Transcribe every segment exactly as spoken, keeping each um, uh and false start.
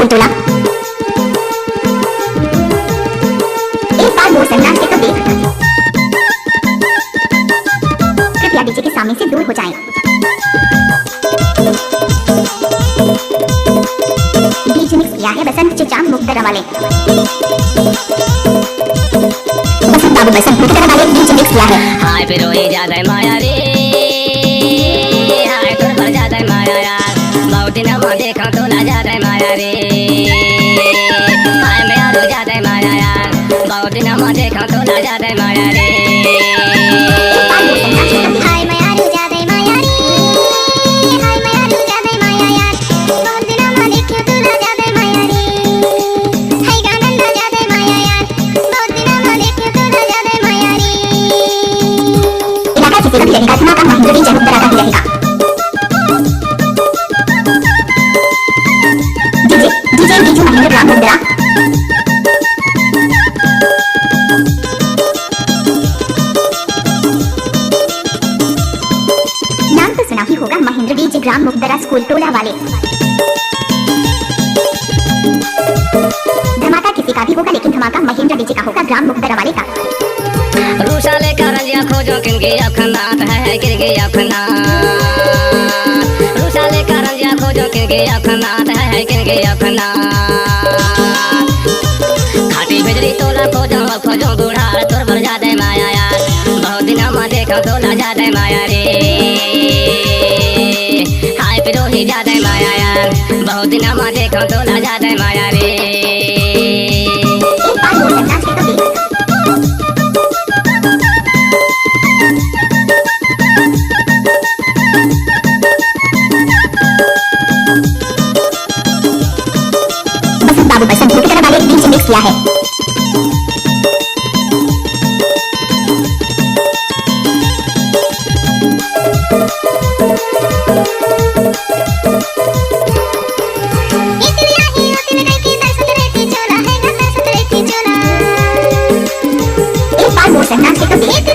टोला। एक बार मोर संग नाच के तो देख। कृपया डीजे के सामने से दूर हो जाएं। डीजे मिक्स किया है बसंत चेचाम मुक्तरा वाले। बसंत बाबू बसंत मुक्तरा वाले डीजे मिक्स किया है। हाय फिर वही ज्यादा माया रे, हाय तोर पर ज्यादा माया यार, बहुत दिन हम देखा तोला ज्यादा माया रे। हाय मैं आरो ज्यादा माया यार, बहुत दिन हम देखा तोला ज्यादा माया रे। हाय मैं आरो ज्यादा माया रे, हाय मैं आरो ज्यादा माया यार, बहुत दिन हम देखा तोला ज्यादा माया रे। हाय गानन ज्यादा माया यार, बहुत दिन हम देखा तोला ज्यादा माया रे। इलाका किसी का भी रहेगा, धमाका महंजरी जरूर डराता ही रहेगा। डीजे, डीजे बीजू महेंद्र ग्राम मुंद्रा। नाम तो सुना ही होगा महेंद्र डीजे ग्राम मुंद्रा स्कूल टोला वाले। धमाका किसी का भी होगा, लेकिन धमाका महेंद्र डीजे का होगा, ग्राम मुंद्रा वाले का। रूसा ले करंजिया खोजो किनके अखनात है, किनके अखनात। रूसा ले करंजिया खोजो किनके अखनात है, किनके अखनात। खाटी बिजली तोला खोजो, खोजो बूढ़ा तोर पर ज्यादा माया यार। बहुत दिन हम देखा तोला ज्यादा माया रे। हाय पिरोही ज्यादा माया यार। बहुत दिन हम देखा तोला ज्यादा माया रे। एक बार मोर संग नाच के तो देख। बसंत बाबू बसंत की तरह वाले डीजे मिक्स किया है। एक बार मोर संग नाच के तो देख।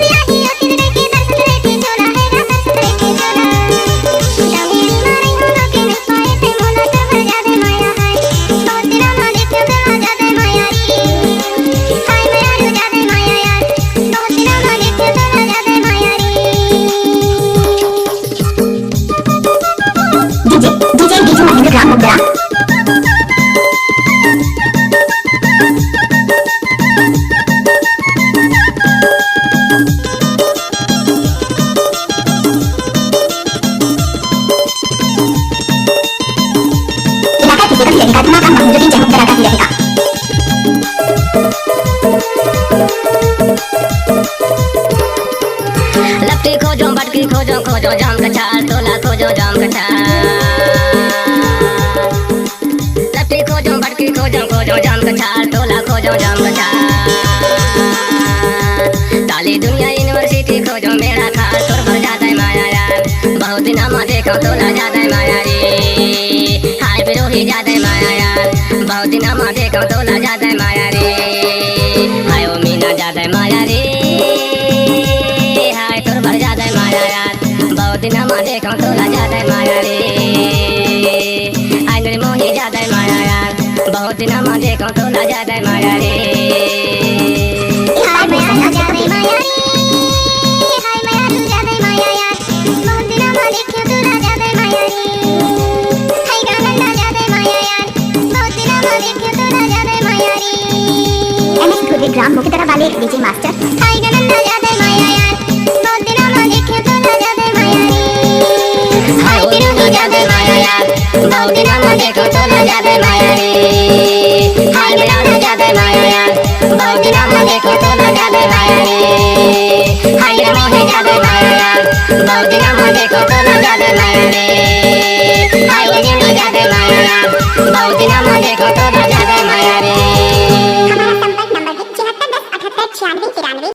डीजे, डीजे, डीजे महेंद्र ग्राम मुंद्रा। इलाका किसी का भी रहेगा, धमाका महंजरी जरूर डराता ही रहेगा। लपटी खोजो, बटकी खोजो, खोजो जाम कछार, तोला खोजो जाम कछार। लपटी खोजो, बटकी खोजो, खोजो जाम कछार, तोला खोजो जाम कछार। काली दुनिया यूनिवर्सिटी खोजो मेरा खार, तोर पर ज्यादा माया यार। बहुत दिन हम देखो तोला ज्यादा माया रे। हाय पिरोही ज्यादा माया यार। बहुत दिन हम देखो तोला ज्यादा माया रे। हाय ओ मीना ज्यादा माया रे। हाय तोर पर ज्यादा माया यार। बहुत दिन हम देखो तोला ज्यादा माया रे। हाय मेरे मोही ज्यादा माया यार। बहुत दिन हम देखो तोला ज्यादा माया रे। हाय मैं संग नाच के तो देख। हाय मैं आलू ज्यादा माया यार। बहुत दिन हम देखो तोला ज्यादा माया रे। हाय गानन ज्यादा माया यार। बहुत दिन हम देखो तोला ज्यादा माया रे। एमएस धुर्वे ग्राम मुख्य तरह वाले डीजे मास्टर। हाय गानन ज्यादा माया यार। बहुत दिन हम देखो तोला ज्यादा माया रे। हाय ओ मीना ज्यादा माया यार। बहुत दिन हम देखो तोला ज्यादा माया रे। हाय मेरा ज्यादा माया यार। बहुत दिन हम देखो तोला ज्यादा माया रे। हाय मेरा मोहे ज्यादा माया यार। बहुत दिन हम देखो तोला ज्यादा माया रे। हाय ओ मीना ज्यादा माया यार। बहुत दिन हम देखो तोला ज्यादा माया रे। हमारा संपर्क नंबर है छिहत्तर दस अठहत्तर छियानवे तिरानवे।